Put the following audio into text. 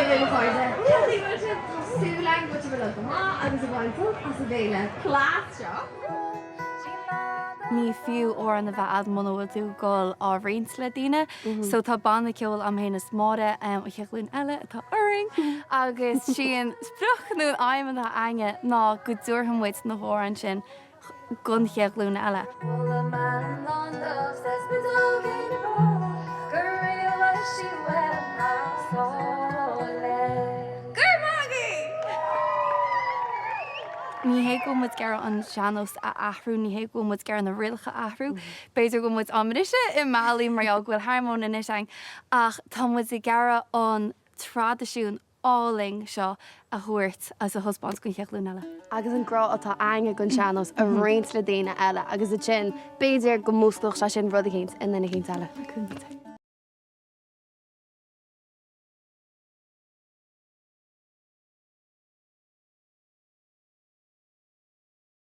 Dia daoibh a chairde, cén chaoi a bhfuil sibh? Tá súil agam go bhfuil sibh uilig go maith agus ag baint sult as an bhféile Blas seo. Ní fiú amhrán a bheith a'd muna bhfuil tú ag dul á roinnt le daoine. So tá banna ceoil a'm féin is Máire, an chéad ghlúin eile atá orainn, agus sí an sprioc nó an aidhm atá a'inne ná go dtabharfaidh muid na hamhráin sin don chéad ghlúin eile. Ní hé go bhfuil muid ag iarraidh an sean-nós a athrú, ní hé go bhfuil muid ag iarraidh na rialacha a athrú, b'fhéidir go bhfuil muid á mbriseadh i mbealaí mar gheall go bhfuil harmóin anois againn, ach tá muid ag iarraidh an traidisiún álainn seo a thabhairt agus a thaispeáint don chéad ghlúin eile. Agus an grá atá againne don sean-nós a roinnt le daoine eile agus ansin b'fhéidir go músclódh sé sin rud eicínt i nduine eicínt eile.